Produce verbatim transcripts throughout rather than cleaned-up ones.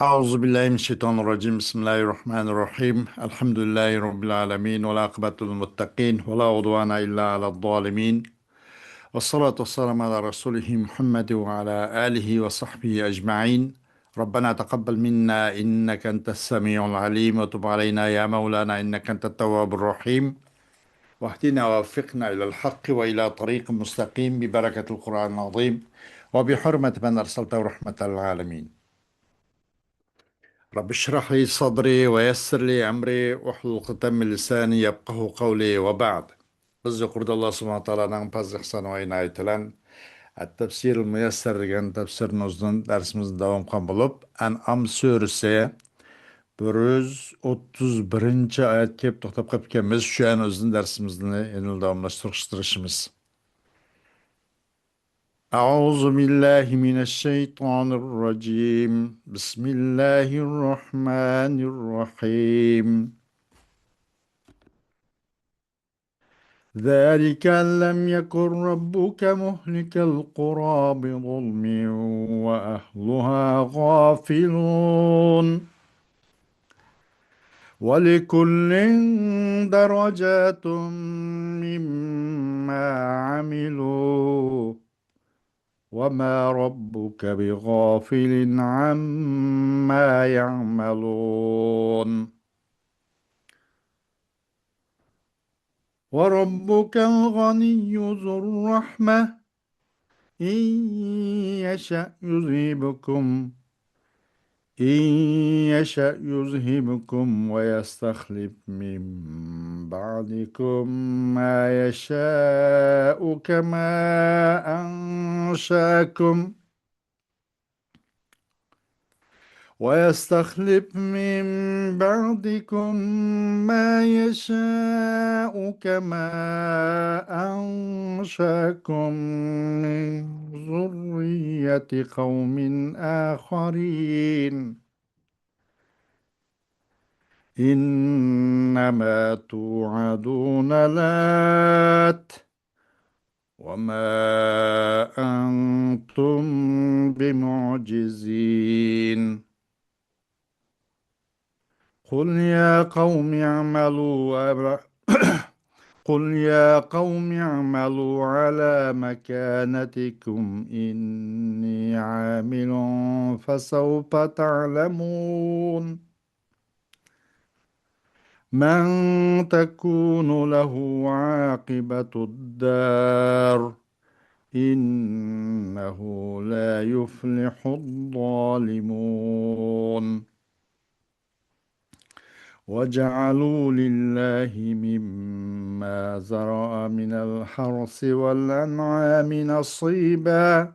أعوذ بالله من الشيطان الرجيم. بسم الله الرحمن الرحيم. الحمد لله رب العالمين، والعاقبة للمتقين، ولا عدوان إلا على الظالمين. والصلاة والسلام على رسوله محمد وعلى آله وصحبه أجمعين. ربنا تقبل منا إنك أنت السميع العليم، وتب علينا يا مولانا إنك أنت التواب الرحيم. واهدنا ووفقنا إلى الحق وإلى طريق مستقيم ببركة القرآن العظيم وبحرمة من أرسلته رحمة للعالمين. رب اشرح لي صدري ويسر لي أمري واحلل عقدة من لساني يفقهوا قولي وبعد. بىز يۇقىرىدا ئاللا سۇبھانەھۇ ۋە تائالانىڭ پەزلى ئېھسانى ۋە ئىنايىتى بىلەن ئەت-تەپسىرۇل مۇيەسسەر دېگەن تەپسىر نۇزۇلدىن دەرسىمىزنى داۋام قىلغان بولۇپ، ئەنئام سۈرىسى بىر يۈز ئوتتۇز بىرىنچى ئايەتكە كېلىپ توختاپ قېلىپكەنمىز. شۇ ئايەتنى ئۆزىدىن دەرسىمىزنى يەنىلا داۋاملاشتۇرۇشقا تىرىشىمىز. أعوذ بالله من الشيطان الرجيم. بسم الله الرحمن الرحيم. ذلك أن لم يكن ربك مهلك القرى بظلم وأهلها غافلون. ولكل درجات مما عملوا وما ربك بغافل عما يعملون. وربك الغني ذو الرحمة إن يشأ يذهبكم إن يشأ يذهبكم ويستخلف من بعدكم ما يشاء كما أنشأكم ويستخلف من بعدكم ما يشاء كما أنشأكم من ذرية قوم آخرين إنما توعدون لآت وما أنتم بمعجزين. قل يا قوم اعملوا قل يا قوم اعملوا على مكانتكم إني عامل فسوف تعلمون من تكون له عاقبة الدار إنه لا يفلح الظالمون. وجعلوا لله مما ذرأ من الحرث والأنعام نصيبا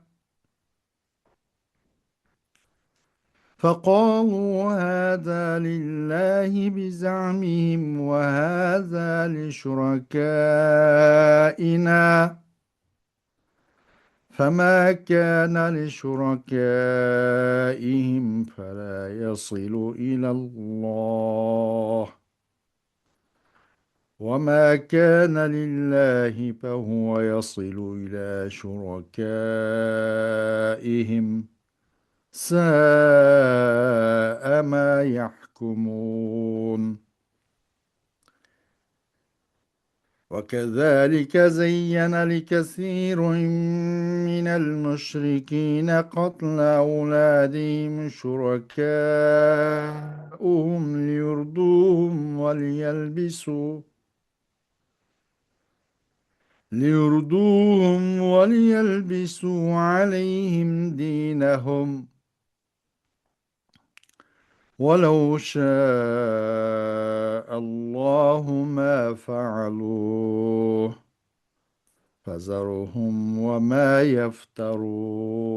فقالوا هذا لله بزعمهم وهذا لشركائنا فما كان لشركائهم فلا يصل إلى الله وما كان لله فهو يصل إلى شركائهم ساء ما يحكمون. وكذلك زين لكثير من المشركين قتل أولادهم شركاؤهم ليردوهم وليلبسوا ليردوهم وليلبسوا عليهم دينهم ولو شاء الله ما فعلوه فذرهم وما يفترون.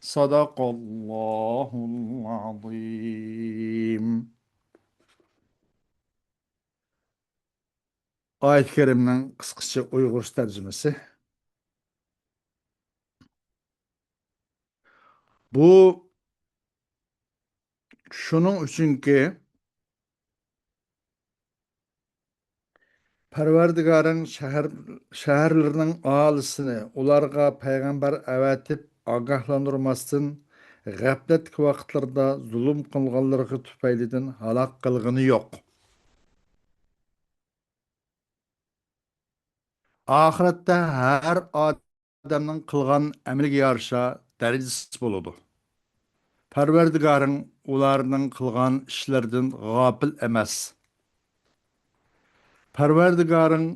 صدق الله العظيم. ئايەت كەرىمنىڭ قىسقىچە ئۇيغۇرچە تەرجىمىسى. بۇ شۇنىڭ ئۈچۈنكى، پەرۋەردىگارىڭ شەھەر، شەھەرلىرىنىڭ ئاھالىسىنى ئۇلارغا پەيغەمبەر ئەۋەتىپ ئاگاھلاندۇرماستىن، غەپلەتتىكى ۋاقىتلىرىدا زۇلۇم قىلغانلىرىغا تۈپەيلىدىن ھالاك قىلغىنى يوق. ئاخىرەتتە ھەر ئادەمنىڭ قىلغان ئەمىلىگە يارىشا دەرىجىسى بولىدۇ. پەرۋەردىگارىڭ ئۇلارنىڭ قىلغان ئىشلىرىدىن غاپىل ئەمەس. پەرۋەردىگارىڭ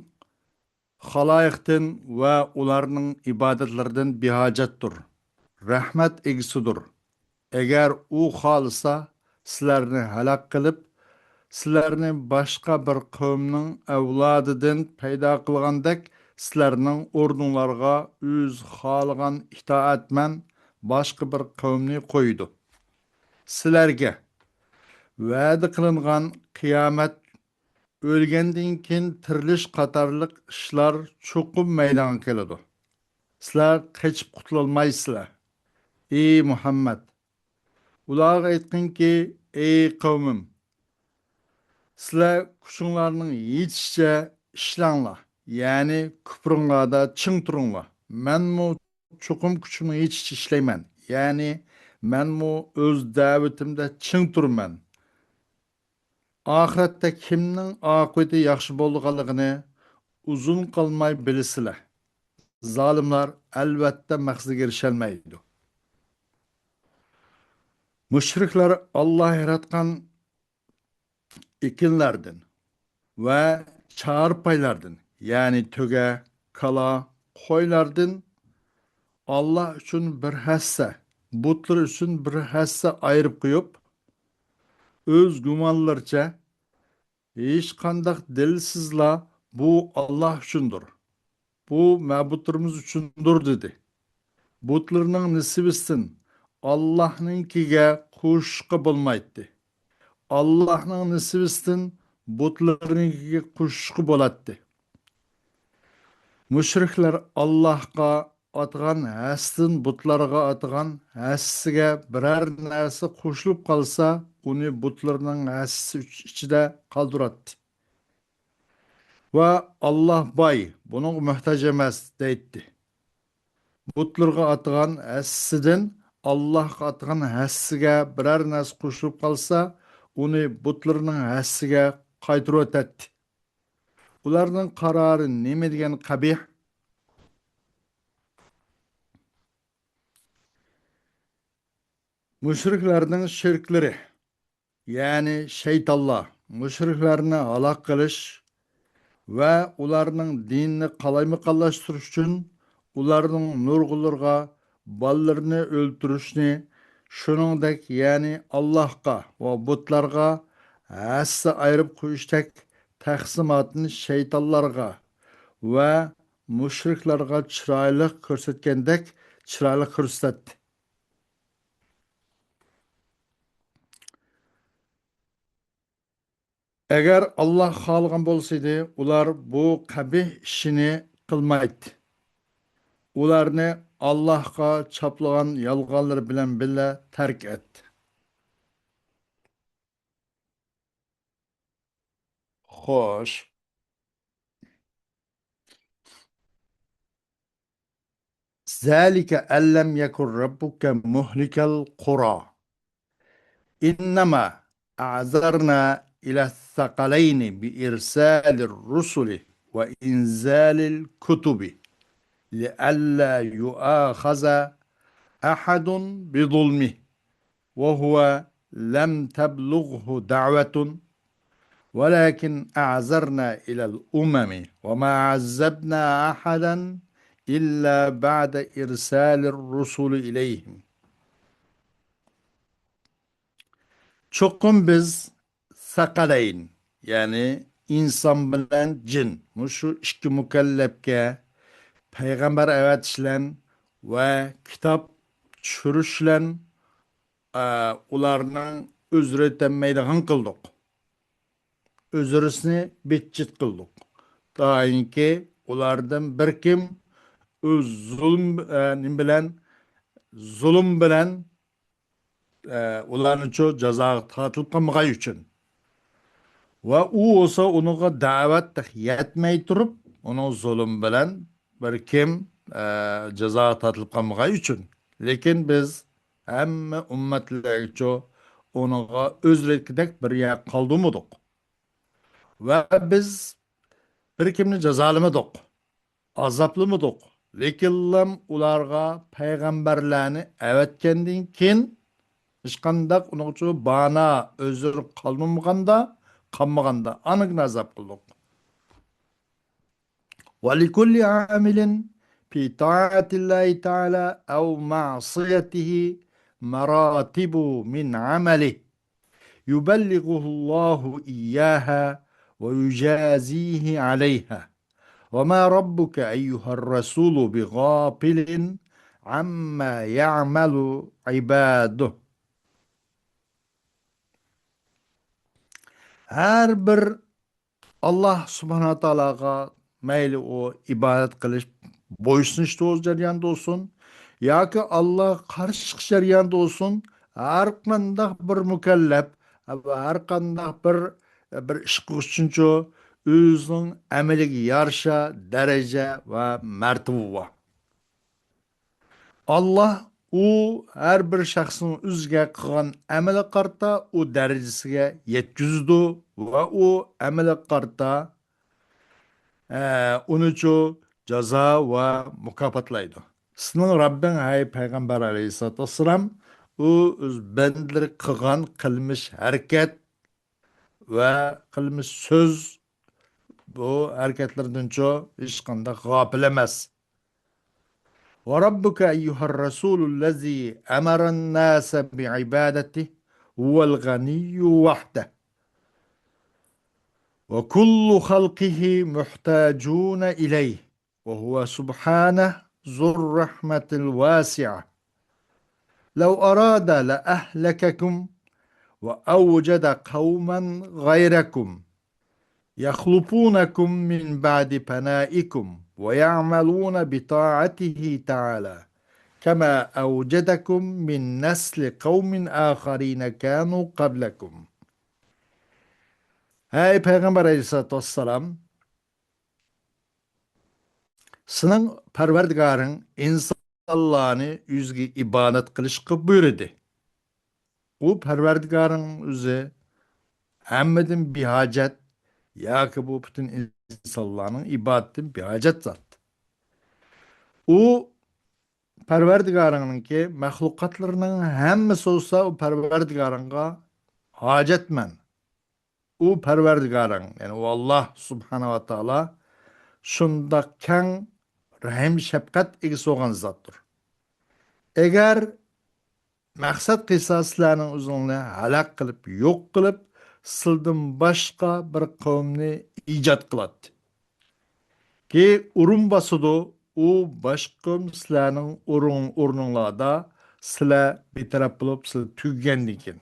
خالايىقتىن ۋە ئۇلارنىڭ ئىبادەتلىرىدىن بىھاجەتتۇر، رەھمەت ئىگىسىدۇر. ئەگەر ئۇ خالىسا، سىلەرنى ھالاك قىلىپ، سىلەرنى باشقا بىر قەۋمنىڭ ئەۋلادىدىن پەيدا قىلغاندەك، سىلەرنىڭ ئورنۇڭلارغا ئۆزى خالىغان ئىتائەتمەن باشقا بىر قەۋمنى قويىدۇ. سىلەرگە ۋەدە قىلىنغان قىيامەت، ئۆلگەندىن كېيىن تىرىلىش قاتارلىق ئىشلار چوقۇم مەيدانغا كېلىدۇ. سىلەر قېچىپ قۇتۇلالمايسىلەر. ئى مۇھەممەد! ئۇلارغا ئېيتقىنكى، ئى قەۋمىم! سىلەر كۈچۈڭلارنىڭ يېتىشىچە ئىشلەڭلار، يەنى كۇپرۇڭلاردا چىڭ تۇرۇڭلار. مەنمۇ چوقۇم كۈچۈمنىڭ يېتىشىچە ئىشلەيمەن، يەنى مەنمۇ ئۆز دەۋىتىمدە چىڭ تۇرىمەن. ئاخىرەتتە كىمنىڭ ئاقىۋىتى ياخشى بولىدىغانلىقىنى ئۇزۇن قالماي بىلىسىلەر. زالىملار ئەلۋەتتە مەقسىتىگە ئېرىشەلمەيدۇ. مۇشرىكلار ئاللا ياراتقان ئېكىنلەردىن ۋە چارپايلاردىن، يەنى تۆگە، كالا، قويلاردىن ئاللا ئۈچۈن بىر ھەسسە، بۇتلىرى ئۈچۈن بىر ھەسسە ئايرىپ قويۇپ، ئۆز گۇمانلىرىچە ھېچقانداق دەلىلسىزلا، بۇ ئاللا ئۈچۈندۇر، بۇ مەبۇدلىرىمىز ئۈچۈندۇر دېدى. بۇتلىرىنىڭ نېسىۋىسىدىن ئاللانىڭكىگە قوشۇشقا بولمايتتى. ئاللانىڭ نېسىۋىسىدىن بۇتلىرىنىڭكىگە قوشۇشقا بولاتتى. مۇشرىكلار ئاللاھقا ئاتىغان ھەسسىدىن بۇتلارغا ئاتىغان ھەسسىگە بىرەر نەرسە قوشۇلۇپ قالسا، ئۇنى بۇتلىرىنىڭ ھەسسىسى ئىچ-، ئىچىدە قالدۇراتتى. ۋە ئاللاھ باي، بۇنىڭغا موھتاج ئەمەس، دەيتتى. بۇتلىرىغا ئاتىغان ھەسسىدىن ئاللاھقا ئاتىغان ھەسسىگە بىرەر نەرسە قوشۇلۇپ قالسا، ئۇنى بۇتلىرىنىڭ ھەسسىگە قايتۇرۇۋېتەتتى. ئۇلارنىڭ قارارى نېمە دېگەن قەبىھ! مۇشرىكلارنىڭ شېرىكلىرى، يەنى شەيتانلار، مۇشرىكلارنى ھالاك قىلىش ۋە ئۇلارنىڭ دىنىنى قالايمىقانلاشتۇرۇش ئۈچۈن ئۇلارنىڭ نۇرغۇنلىرىغا بالىلىرىنى ئۆلتۈرۈشنى، شۇنىڭدەك، يەنى ئاللاھقا ۋە بۇتلارغا ھەسسە ئايرىپ قويۇشتەك تەقسىماتنى شەيتانلارغا ۋە مۇشرىكلارغا چىرايلىق كۆرسەتكەندەك چىرايلىق كۆرسىتەتتى. ئەگەر ئاللاھ خالىغان بولسىدى، ئۇلار بۇ قەبىھ ئىشىنى قىلمايتتى. ئۇلارنى ئاللاھقا چاپلىغان يالغانلىرى بىلەن بىللە تەرك ئەتتى. خوش. ذلك أن لم يكن ربك مهلك القرى إنما أعذرنا إلى الثقلين بإرسال الرسل وإنزال الكتب لئلا يؤاخذ أحد بظلمه وهو لم تبلغه دعوة ولكن أعذرنا إلى الأمم وما عذبنا أحدا إلا بعد إرسال الرسل إليهم. چوقۇم بىز سەقەلەين، يەنى ئىنسان بىلەن جىن، مۇشۇ ئىككى مۇكەللەپكە پەيغەمبەر ئەۋەتىش بىلەن ۋە كىتاب چۈشۈرۈش بىلەن، ئە، ئۇلارنىڭ ئۆزرە ئۆتەلمەيدىغان قىلدۇق. ئۆزرىسىنى بىتچىت قىلدۇق. تائىنكى ئۇلاردىن بىر كىم ئۆز زۇلۇم، ئە، نېمە بىلەن، زۇلۇم بىلەن، ئە، ئۇلارنىچۇ جازاغا تارتىلىپ قالمىغاي ئۈچۈن. ۋە ئۇ بولسا ئۇنىڭغا دەۋەت تېخى يەتمەي تۇرۇپ، ئۇنىڭ زۇلۇم بىلەن بىر كىم، ئە، جازاغا تارتىلىپ قالمىغاي ئۈچۈن. لېكىن بىز ھەممە ئۈممەتلەرگىچۇ ئۇنىڭغا ئۆزلۈكىدەك بىر يەر قالدۇرمىدۇق. ۋە بىز بىر كىمنى جازالىمىدۇق، ئازابلىمىدۇق. لېكىنلام ئۇلارغا پەيغەمبەرلەرنى ئەۋەتكەندىن كېيىن، ھېچقانداق ئۇنىڭ ئۈچۈن بانا، ئۆزرى قالدۇرمىغاندا، قالمىغاندا، ئانىڭغىنا ئازاب قىلدۇق. ولكل عامل في طاعة الله تعالى أو معصيته مراتب من عمله يبلغه الله إياها ويجازيه عليها. وما ربك أيها الرسول بغافل عما يعمل عباده. ھەر بىر ئاللاھ سۇبھانەھۇ ۋە تائالاغا مەيلى ئۇ ئىبادەت قىلىش، بويسۇنۇش جەريانىدا بولسۇن ياكى ئاللاھقا قارشى چىقىش جەريانىدا بولسۇن، ھەر قانداق بىر مۇكەللەپ ۋە ھەر قانداق بىر، بىر ئىش قىلغۇچى ئۈچۈنچۇ ئۆزىنىڭ ئەمىلىگە يارىشا دەرىجە ۋە مەرتىۋە بار. ئاللاھ ئۇ ھەر بىر شەخسنىڭ ئۆزىگە قىلغان ئەمىلىگە قارىتا ئۇ دەرىجىسىگە يەتكۈزىدۇ ۋە ئۇ ئەمىلىگە قارىتا، ئە، ئۇنىچۇ جازا ۋە مۇكاپاتلايدۇ. سېنىڭ رەببىڭ، ھەي پەيغەمبەر ئەلەيھىسسالاتۇ ۋەسسالام، ئۇ ئۆز بەندىلىرى قىلغان قىلمىش ھەرىكەت ۋە قىلمىش سۆز، بۇ ھەرىكەتلىرىدىنچۇ ھېچقانداق غاپىل ئەمەس. وربك أيها الرسول الذي أمر الناس بعبادته هو الغني وحده، وكل خلقه محتاجون إليه، وهو سبحانه ذو الرحمة الواسعة. لو أراد لأهلككم وأوجد قوما غيركم يخلفونكم من بعد فنائكم ويعملون بطاعته تعالى كما أوجدكم من نسل قوم آخرين كانوا قبلكم. ھەي پەيغەمبەر ئەلەيھىسسالاتۇ ۋەسسالام، سېنىڭ پەرۋەردىگارىڭ ئىنسانلارنى ئۆزىگە ئىبادەت قىلىشقا بۇيرۇدى. ئۇ پەرۋەردىگارىڭ ئۆزى ھەممىدىن بىھاجەت ياكى بۇ پۈتۈن ئىنسانلارنىڭ ئىبادىتىدىن بىھاجەت زات. ئۇ پەرۋەردىگارىڭنىڭكى مەخلۇقاتلىرىنىڭ ھەممىسى بولسا ئۇ پەرۋەردىگارىڭغا ھاجەتمەن. ئۇ پەرۋەردىگارىڭ، يەنى ئۇ ئاللاھ سۇبھانەھۇ ۋە تائالا شۇنداق كەڭ رەھىم شەپقەت ئىگىسى بولغان زاتتۇر. ئەگەر مەقسەت قىلسا سىلەرنىڭ ئۆزۈڭلارنى ھالاك قىلىپ، يوق قىلىپ، سىلىدىن باشقا بىر قەۋمنى ئىجاد قىلاتتى. كى ئورۇن باسىدۇ، ئۇ باشقا قەۋم سىلەرنىڭ ئورۇن-، ئورنۇڭلاردا سىلەر بىتەرەپ بولۇپ، سىلەر تۈگىگەندىن كېيىن.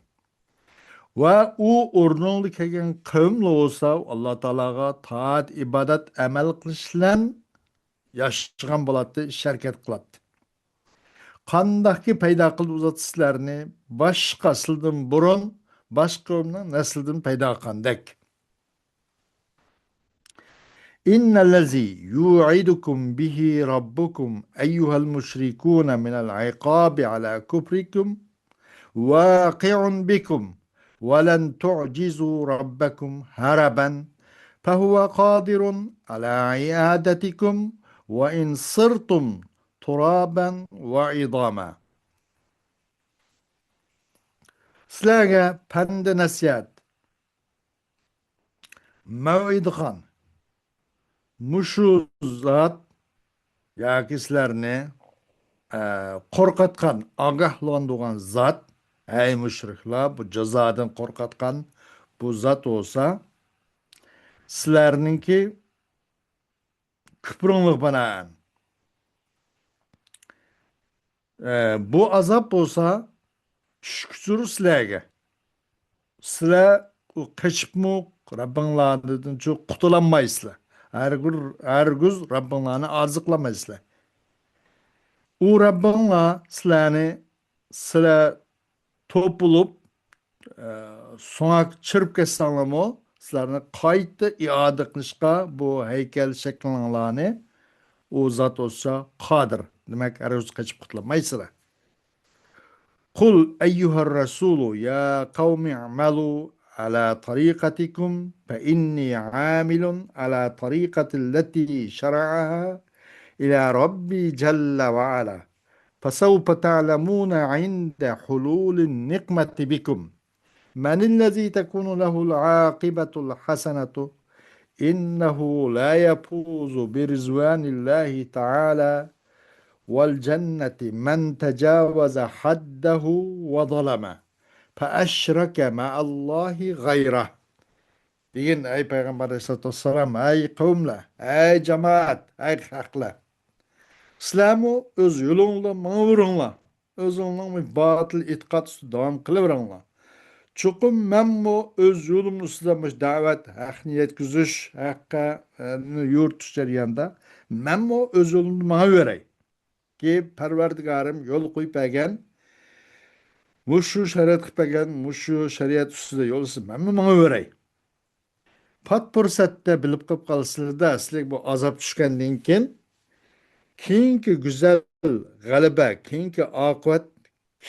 ۋە ئۇ ئورنۇڭدا كەلگەن قەۋملا بولسا، ئاللا تائالاغا تائەت، ئىبادەت، ئەمەل قىلىش بىلەن ياشىغان بولاتتى، ئىش ھەرىكەت قىلاتتى. قانداقكى پەيدا قىلدى ئۇ زات سىلەرنى، باشقا سىلىدىن بۇرۇن، باشقا قەۋمنىڭ نەسلىدىن پەيدا قىلغاندەك. إن الذي يوعدكم به ربكم أيها المشركون من العقاب على كفركم واقع بكم ولن تعجزوا ربكم هربا فهو قادر على إعادتكم وإن صرتم ترابا وعظاما. سىلەرگە پەندى نەسىھەت، مەۋئىدىخان، مۇشۇ زات ياكى سىلەرنى، ئە، قورقۇتقان، ئاگاھلاندۇرغان زات، ھەي مۇشرىكلار، بۇ جازادىن قورقۇتقان بۇ زات بولسا، سىلەرنىڭكى كۈپرىڭلىق بىنائەن. ئە، بۇ ئازاب بولسا چۈشكۈچىدۇر سىلەرگە. سىلەر قېچىپمۇ رەببىڭلاردىنچۇ قۇتۇلالمايسىلەر. ھەرگۈر-، ھەرگىز رەببىڭلارنى ئازاد قىلالمايسىلەر. ئۇ رەببىڭلار سىلەرنى، سىلەر توپ بولۇپ، ئە، سۆڭەك چىرىپ كەتسەڭلارمۇ، سىلەرنى قايتا ئىئادە قىلىشقا بۇ ھەيكەل شەكلىڭلارنى ئۇ زات بولسا قادىر. دېمەك، ھەرگىز قېچىپ قۇتۇلالمايسىلەر. قل أيها الرسول يا قوم اعملوا على طريقتكم فإني عامل على طريقة التي شرعها إلى ربي جل وعلا، فسوف تعلمون عند حلول النقمة بكم من الذي تكون له العاقبة الحسنة، إنه لا يفوز برضوان الله تعالى والجنة من تجاوز حده وظلم فأشرك مع الله غيره. دېگىن، ئەي پەيغەمبەر ئەلەيھىسسالاتۇ ۋەسسالام، ئەي قەۋملەر، ئەي جامائەت، ئەي خەقلەر! سىلەرمۇ ئۆز يولۇڭلاردا ماڭىۋېرىڭلار. ئۆزۈڭلارنىڭ باتىل ئېتىقاد ئۈستىدە داۋام قىلىۋېرىڭلار. چوقۇم مەنمۇ ئۆز يولۇم ئۈستىدە مۇشۇ دەۋەت، ھەقنى يەتكۈزۈش، ھەققە، ئە، يورۇتۇش جەريانىدا مەنمۇ ئۆز يولۇمدا ماڭىۋېرەي. كى پەرۋەردىگارىم يول قويۇپ بەرگەن مۇشۇ شەرىئەت قىلىپ بەرگەن، مۇشۇ شەرىئەت ئۈستىدە يول ئۈستىدە مەنمۇ ماڭىۋېرەي. پات پۇرسەتتە بىلىپ قېلىپ قالىسىلەردە، سىلەرگە بۇ ئازاب چۈشكەندىن كېيىن، كېيىنكى گۈزەل غەلىبە، كېيىنكى ئاقىۋەت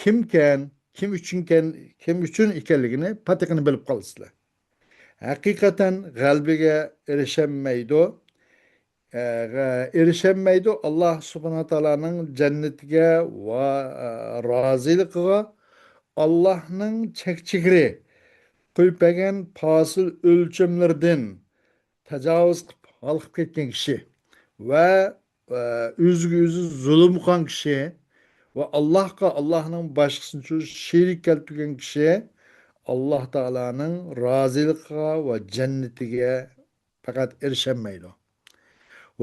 كىمكەن، كىم ئۈچۈنكەن، كىم ئۈچۈن ئىكەنلىكىنى پاتىقىنى بىلىپ قالىسىلەر. ھەقىقەتەن غەلىبىگە ئېرىشەلمەيدۇ. ئە، غە-، ئېرىشەلمەيدۇ. ئاللا سۇبھانەھۇ تائالانىڭ جەننىتىگە ۋە، ئە، رازىلىقىغا ئاللاھنىڭ چەك-چېگرى قويۇپ بەرگەن پاسىل ئۆلچەملىرىدىن تاجاۋۇز قىلىپ ھالقىپ كەتكەن كىشى ۋە، ئە، ئۆزىگە ئۆزى زۇلۇم قىلغان كىشى ۋە ئاللاھقا ئاللاھنىڭ باشقىسىنى شېرىك كەلتۈرگەن كىشى ئاللا تائالانىڭ رازىلىقىغا ۋە جەننىتىگە پەقەت ئېرىشەلمەيدۇ.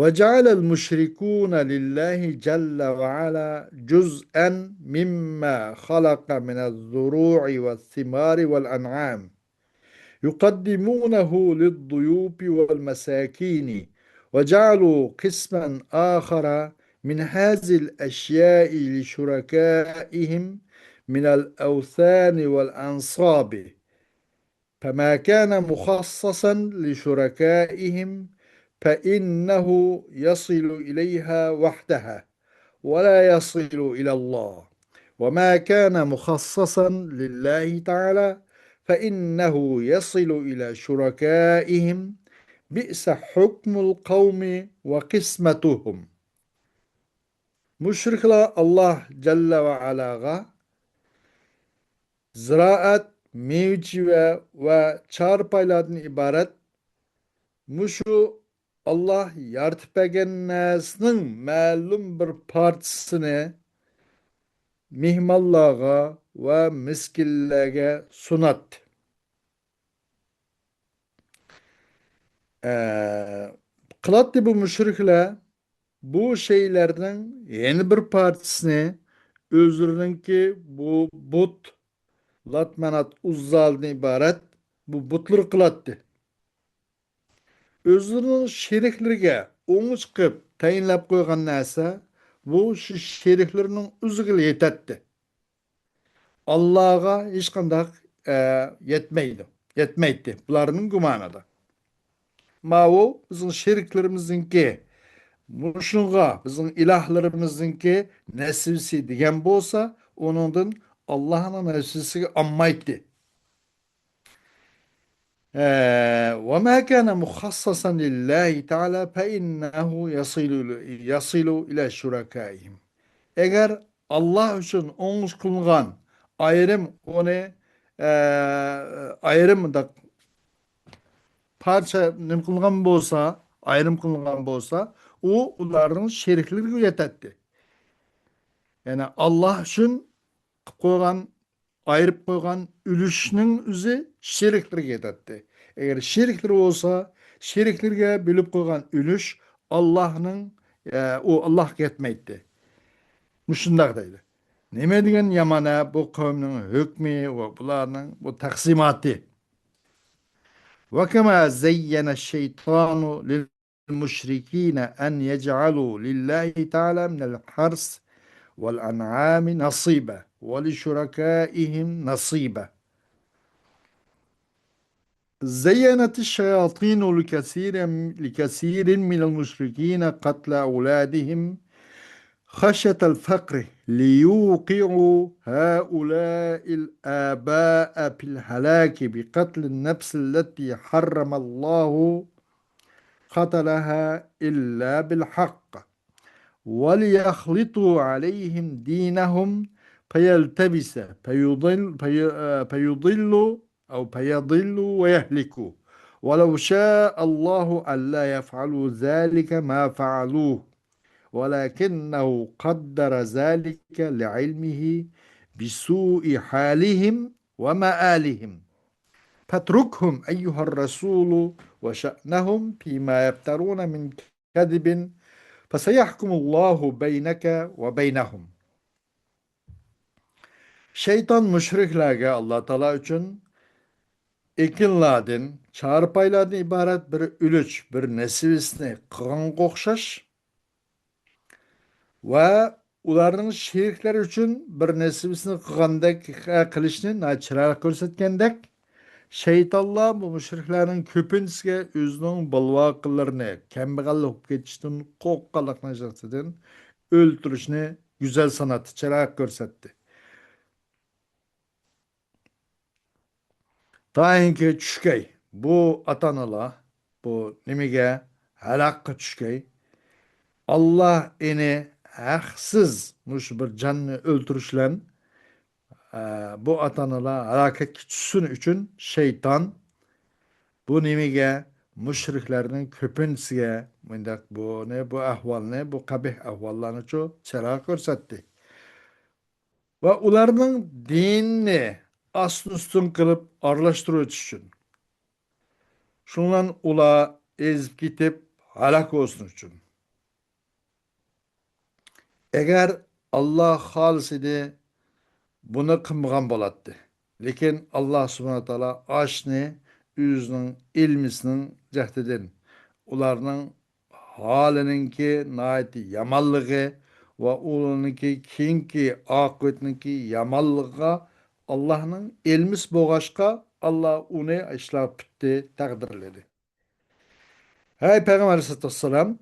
وجعل المشركون لله جل وعلا جزءا مما خلق من الزروع والثمار والأنعام يقدمونه للضيوف والمساكين، وجعلوا قسما آخر من هذه الأشياء لشركائهم من الأوثان والأنصاب، فما كان مخصصا لشركائهم فإنه يصل إليها وحدها ولا يصل إلى الله، وما كان مخصصا لله تعالى فإنه يصل إلى شركائهم، بئس حكم القوم وقسمتهم. مۇشرىكلار ئاللا جەللە ۋە ئالاغا زىرائەت، مېۋە-چېۋە ۋە چارپايلاردىن ئىبارەت مۇشۇ ئاللا يارىتىپ بەرگەن نەرسىنىڭ مەلۇم بىر پارچىسىنى مېھمانلارغا ۋە مىسكىنلەرگە سۇناتتى. ئە، قىلاتتى بۇ مۇشرىكلار. بۇ شەيئىلەرنىڭ يەنە بىر پارچىسىنى ئۆزلىرىنىڭكى بۇ بۇت، لات، مانات، ئۇززادىن ئىبارەت بۇ بۇتلىرى قىلاتتى. ئۆزلىرىنىڭ شېرىكلىرىگە ئوڭۇش قىلىپ تەيىنلەپ قويغان نەرسە بۇ شۇ شېرىكلىرىنىڭ ئۆزىگىلا يېتەتتى. ئاللاغا ھېچقانداق، ئە، يەتمەيدۇ، يەتمەيتتى بۇلارنىڭ گۇمانىدا. ماۋۇ بىزنىڭ شېرىكلىرىمىزنىڭكى، مۇشۇنىڭغا بىزنىڭ ئىلاھلىرىمىزنىڭكى نەسىۋىسى دېگەن بولسا، ئۇنىڭدىن ئاللاھنىڭ نەسىۋىسىگە ئالمايتتى. ئە، وما كان مخصصا لله تعالى فإنه يصل، يصل إلى شركائهم. ئەگەر ئاللا ئۈچۈن ئوڭۇش قىلىنغان ئايرىم ئۇنى، ئە، ئايرىم مۇنداق پارچە نېمە قىلغان بولسا، ئايرىم قىلغان بولسا، ئۇ ئۇلارنىڭ شېرىكلىرىگە يېتەتتى. يەنى ئاللا ئۈچۈن قىلىپ قويغان، ئايرىپ قويغان ئۈلۈشنىڭ ئۆزى شېرىكلىرىگە يېتەتتى. ئەگەر شېرىكلىرى بولسا، شېرىكلىرىگە بۆلۈپ قويغان ئۈلۈش ئاللاھنىڭ، ئە، ئۇ ئاللاھقا يەتمەيتتى. مۇشۇنداق دەيدۇ. نېمە دېگەن يامان، ھە، بۇ قەۋمنىڭ ھۆكمى ۋە بۇلارنىڭ بۇ تەقسىماتى. وكما زين الشيطان للمشركين أن يجعلوا لله تعالى من الحرث والأنعام نصيبا ولشركائهم نصيبا. زينت الشياطين لكثير، لكثير من المشركين قتل أولادهم خشية الفقر ليوقعوا هؤلاء الآباء في الهلاك بقتل النفس التي حرم الله قتلها إلا بالحق وليخلطوا عليهم دينهم فيلتبس فيضل في فيضل أو فيضلوا ويهلكوا ولو شاء الله ألا يفعلوا ذلك ما فعلوه ولكنه قدر ذلك لعلمه بسوء حالهم ومآلهم فاتركهم أيها الرسول وشأنهم فيما يفترون من كذب فسيحكم الله بينك وبينهم شەيتان مۇشرىكلارغا ئاللا تائالا ئۈچۈن ئېكىنلاردىن، چارپايلاردىن ئىبارەت بىر ئۈلۈش، بىر نېسىۋىسىنى قىلغانغا ئوخشاش ۋە ئۇلارنىڭ شېرىكلىرى ئۈچۈن بىر نېسىۋىسىنى قىلغاندەك قىلىشنى ناچىرايلىق كۆرسەتكەندەك، شەيتانلار بۇ مۇشرىكلارنىڭ كۆپىنچىسىگە ئۆزىنىڭ بالىۋاقىلىرىنى كەمبەغەل بولۇپ كېتىشتىن قورققانلىقىنىڭ جىقسىدىن ئۆلتۈرۈشنى گۈزەل ساناتتى، چىرايلىق كۆرسەتتى. تايىنكى چۈشكەي، بۇ ئاتا-ئانىلار بۇ نېمىگە، ھالاكقا چۈشكەي. ئاللا ئېنى ھەقسىز مۇشۇ بىر جاننى ئۆلتۈرۈش بىلەن، ئە، بۇ ئاتا-ئانىلار ھالاكەتكە چۈشسۇن ئۈچۈن شەيتان بۇ نېمىگە، مۇشرىكلارنىڭ كۆپىنچىسىگە مۇنداق بۇنى، بۇ ئەھۋالنى، بۇ قەبىھ ئەھۋاللارنىچۇ چىرايلىق كۆرسەتتى. ۋە ئۇلارنىڭ دىنىنى ئاستىن-ئۈستۈن قىلىپ ئارىلاشتۇرۇۋېتىش ئۈچۈن. شۇنىڭ بىلەن ئۇلار ئېزىپ كېتىپ ھالاك بولسۇن ئۈچۈن. ئەگەر ئاللا خالىسىدى، بۇنى قىلمىغان بولاتتى. لېكىن ئاللا سۇبھانەھۇ ۋە تائالا ئاشنى ئۆزىنىڭ ئىلمىسىنىڭ جەھىتىدىن ئۇلارنىڭ ھالىنىڭكى ناھايىتى يامانلىقى ۋە ئۇلارنىڭكى كېيىنكى ئاقىۋىتىنىڭكى يامانلىقىغا ئاللانىڭ ئىلمىسى بولغاچقا، ئاللا ئۇنى ئىشلار پۈتتى، تەقدىرلىدى. ھەي پەيغەمبەر ئەلەيھىسسالاتۇ ۋەسسالام،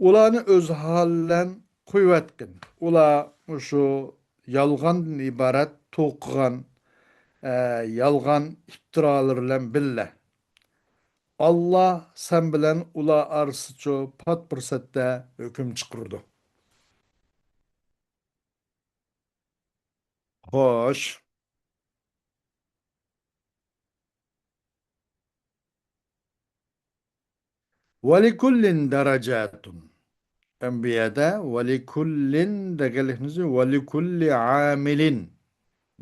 ئۇلارنى ئۆز ھالى بىلەن قويۇۋەتكىن. ئۇلار مۇشۇ يالغاندىن ئىبارەت توقۇغان، ئە، يالغان ئىپتىرالىرى بىلەن بىللە. ئاللا سەن بىلەن ئۇلار ئارىسىچۇ پات پۇرسەتتە ھۆكۈم چىقىرىدۇ. خوش. ولكل درجات. ئەم بۇ يەردە ولكل دېگەنلىكىمىز ولكل عامل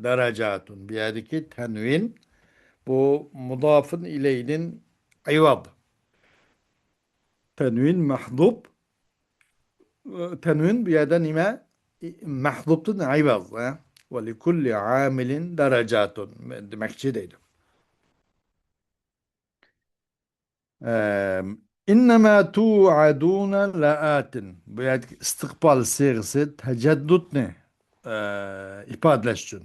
درجات. بۇ يەردىكى تەنۋىن بۇ مۇدافىن ئىلەيدىن ئىۋاد. تەنۋىن مەھزۇپ. تەنۋىن بۇ يەردە نېمە؟ مەھزۇپتىن ئىۋاد، ھە؟ ولكل عامل درجات دېمەكچى دەيدۇ. ئەم، إنما توعدون لآت. بۇ يەردىكى ئىستىقبال سىيغىسى تەجەددۇتنى، ئە، ئىپادىلەش ئۈچۈن.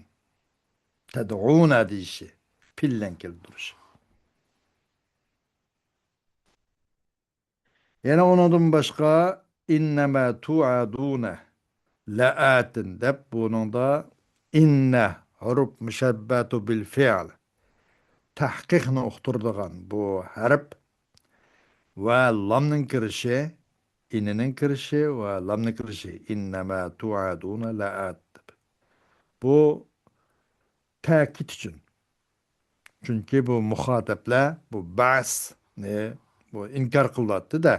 تەدئۇنا دېيىشى، پېئىل بىلەن كەلتۈرۈش. يەنە ئۇنىڭدىن باشقا، إنما توعدون لآت دەپ، بۇنىڭدا إن ھۇرۇف مۇشەببەتۇ بىل فىئىل، تەھقىقنى ئۇقتۇرىدىغان بۇ ھەرپ ۋە لامنىڭ كىرىشى، ئىننىڭ كىرىشى ۋە لامنىڭ كىرىشى، إنما توعدون لآت دەپ. بۇ تەكىت ئۈچۈن. چۈنكى بۇ مۇخاتەپلەر بۇ بەئسنى بۇ ئىنكار قىلىۋاتىدۇ-دە.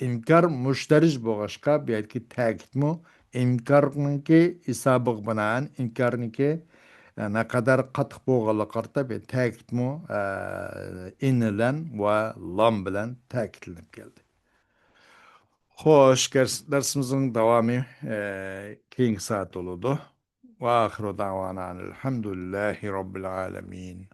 ئىنكار مۇشتەرىج بولغاچقا، بۇ يەردىكى تەكىتمۇ ئىنكارنىڭكى ھېسابىغا بىنائەن، ئىنكارنىڭكى، ئە، نەقەدەر قاتتىق بولغانلىقىغا قارىتا بۇ تەكىتمۇ، ئە، ئىن بىلەن ۋە لام بىلەن تەكىتلىنىپ كەلدى. خوش، دەرس-، دەرسىمىزنىڭ داۋامى، ئە، كېيىنكى سائەت بولىدۇ. وآخر دعوانا أن الحمد لله رب العالمين.